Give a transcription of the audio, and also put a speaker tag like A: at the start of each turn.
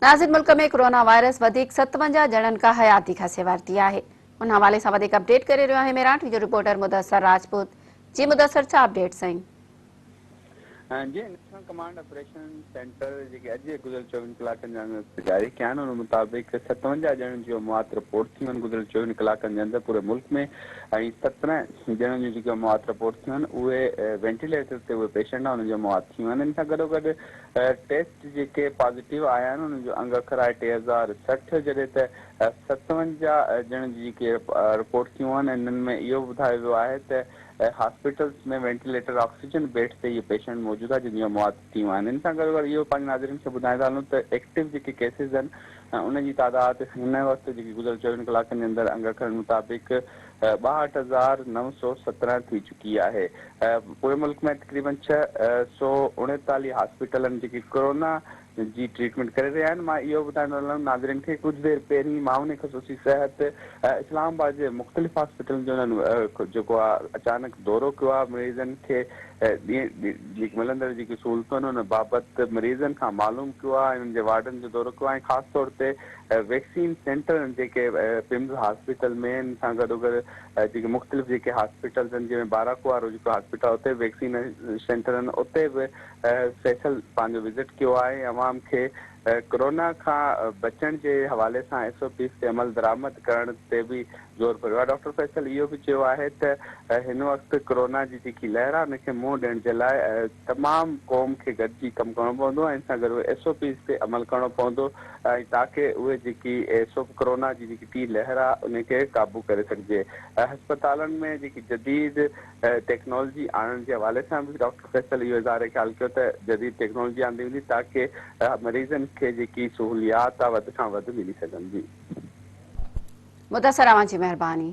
A: ناظرين ملڪ ۾ corona virus وڌيڪ 57 ڄڻن کان حياتي کسي ورتي آهي ان حوالي سان وڌيڪ اپڊيٽ ڪري رهيو آهي ميران ٽي وي جو رپورٽر مدثر راجپوت جي مدثر ڇا اپڊيٽ سائين.
B: جي نيشنل ڪمانڊ آپريشن سينٽر جيڪي اڄ گذريل چوويهن ڪلاڪن جا انگ جاري ڪيا آهن ان مطابق 57 ڄڻن جون اموات رپورٽ ٿيون آهن گذريل چوويهن ڪلاڪن جي اندر پوري ملڪ ۾ ۽ 17 ڄڻن جون جيڪي اموات رپورٽ ٿيون آهن اهي وينٽيليٽر تي اهي پيشنٽ آهن انهن جون اموات ٿيون آهن ان سان گڏوگڏ ٽيسٽ جيڪي پازيٽو آيا آهن انهن جو انگ اکر آهي 3060 جڏهن ته 57 ڄڻن جي جيڪي رپورٽ ٿيون آهن انهن ۾ اهو ٻڌايو ويو آهي ته هاسپيٽلز ۾ وينٽيليٽر آڪسيجن بيڊ تي اهي پيشنٽ موجود آهن جن جون اموات ٿيون آهن ان سان گڏوگڏ اهو پنهنجي ناظرين کي ٻڌائيندا هلون ته ايڪٽو جيڪي ڪيسز آهن ان جي تعداد هن وقت جيڪي گذريل چوويهن ڪلاڪن جي اندر انگ اکرن مطابق 62917 ٿي چڪي آهي پوري ملڪ ۾ تقريبن 639 هاسپيٽلن جيڪي ڪورونا جي ٽريٽمينٽ ڪري رهيا آهن مان اهو ٻڌائيندو هلان ناظرين کي ڪجهه دير پهرين معاون خصوصي صحت اسلام آباد جي مختلف هاسپيٽلن جو انهن جيڪو آهي اچانڪ دورو ڪيو آهي مريضن کي جيڪي ملندڙ جيڪي سهولتون آهن ان بابت مريضن کان معلوم ڪيو آهي انهن جي وارڊن جو دورو ڪيو آهي ۽ خاص طور تي ويڪسين سينٽرن جيڪي پمز هاسپيٽل ۾ ان سان گڏوگڏ جيڪي مختلف جيڪي هاسپيٽلز آهن جنهن ۾ باراڪو وارو جيڪو هاسپيٽل آهي اتي ويڪسين سينٽر آهن اتي به فيصل پنهنجو وزٽ ڪيو آهي ۽ عوام کي ڪرونا کان بچڻ جي حوالي سان ايس او پيز تي عمل درآمد ڪرڻ تي به زور ڀريو آهي. ڊاڪٽر فيصل اهو به چيو آهي ته هن وقت ڪرونا جي جيڪي لهر آهي ان کي منهن ڏيڻ جي لاء تمام قوم کي گڏجي ڪم ڪرڻو پوندو ۽ ان سان گڏ ايس او پيز تي عمل ڪرڻو پوندو ۽ تاڪه اهي جيڪي ايس او ڪرونا جي جيڪي ٽين لهر آهي ان کي قابو ڪري سگهجي. هسپتالن ۾ جيڪي جديد ٽيڪنالاجي آڻڻ جي حوالي سان به ڊاڪٽر فيصل اهو اظهار خيال ڪيو ته جديد ٽيڪنالاجي آندي ويندي تاڪه مريضن کي جيڪي سهوليات آ وڌ کان وڌ ملي سگهن جي.
A: مدثر اوهان جي مهرباني.